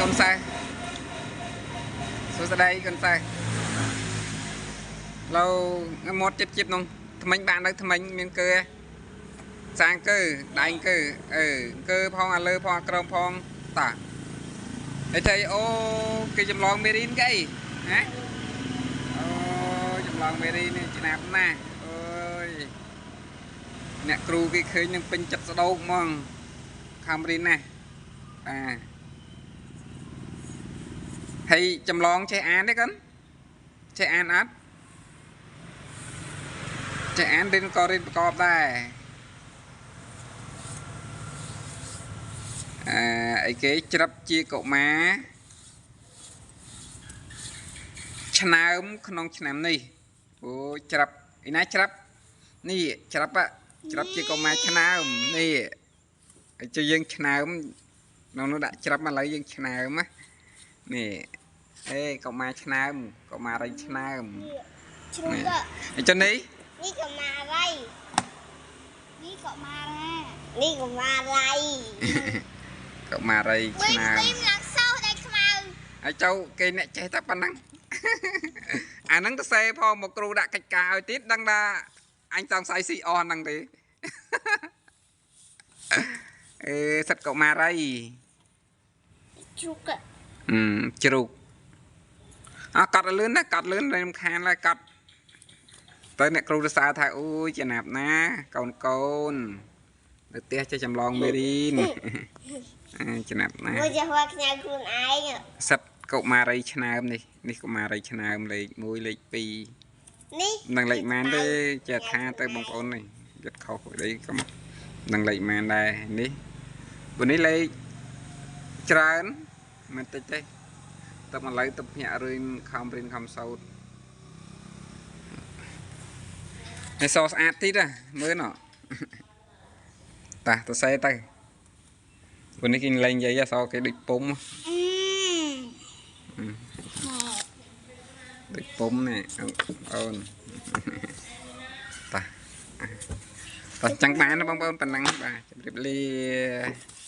កូនសិស្សសួស្ដីកូនសិស្សឡូវមាត់ជិបជិបនោះថ្មិញបាននៅថ្មិញមានកើសាងកើដៃកើអឺកើផងអាលើផងអាក្រោមផងតាអីទៅអូគេចម្លងមេរីនគេអីណាអូចម្លងមេរីននេះឆ្នាបណាស់អើយអ្នកគ្រូគេឃើញនឹងពេញចិត្តស្ដោកហ្មងខំរៀនណាស់បាទហើយចម្លងចេះអានទេកូនចេះអានអត់ចេះអានរៀនក៏រៀនប្រកបដែរអឺអីគេច្រាប់ជាកុមារឆ្នើមក្នុងឆ្នាំនេះអូច្រាប់ឯណាច្រាប់នេះច្រាប់ច្រាប់ជាកុមារឆ្នើមនេះជួយយើងឆ្នើមក្នុងនោះដាក់ច្រាប់ឥឡូវយើងឆ្នើមណានេះអេកុមារឆ្នើមកុមារីឆ្នើមជ្រូកអញ្ចឹងនេះនេះកុមារីនេះកុមារានេះកុមារីកុមារីឆ្នើមវិញឡើងសោះដៃខ្មៅហើយចៅគេអ្នកចេះតែប៉ុណ្ណឹងអាហ្នឹងទៅសេផងមកគ្រូដាក់កិច្ចការឲ្យទៀតដឹងថាអញសង្ស័យស៊ីអស់ហ្នឹងទេអេសិតកុមារីជ្រូកជ្រូកអើកត់ឲ្យលឿនណាកត់លឿនរំខានឡើយកត់ទៅអ្នកគ្រូសរសើរថាអូយចំណាប់ណាកូនកូននៅផ្ទះចេះចម្លងមេរីនចំណាប់ណាមួយចេះវាខ្ញៅខ្លួនឯងសិតកុមារីឆ្នើមនេះនេះកុមារីឆ្នើមលេខ1លេខ2នេះនឹងលេខម៉ានទេចេះថាទៅបងប្អូននេះយត់ខុសអីកុំនឹងលេខម៉ានដែរនេះព្រោះនេះលេខច្រើនមិនតិចទេតែឥឡូវទៅភ្ញាក់រឿនខំរៀនខំសោតនេះសស្អាតទៀតហ៎មើលណតាទៅសេទៅព្រោះនេះគេលេងនិយាយសគេដូចពុំដូចពុំនេះបងប្អូនតាតាចឹងបានណាបងប្អូនប៉ុណ្ណឹងបាទជម្រាបលា។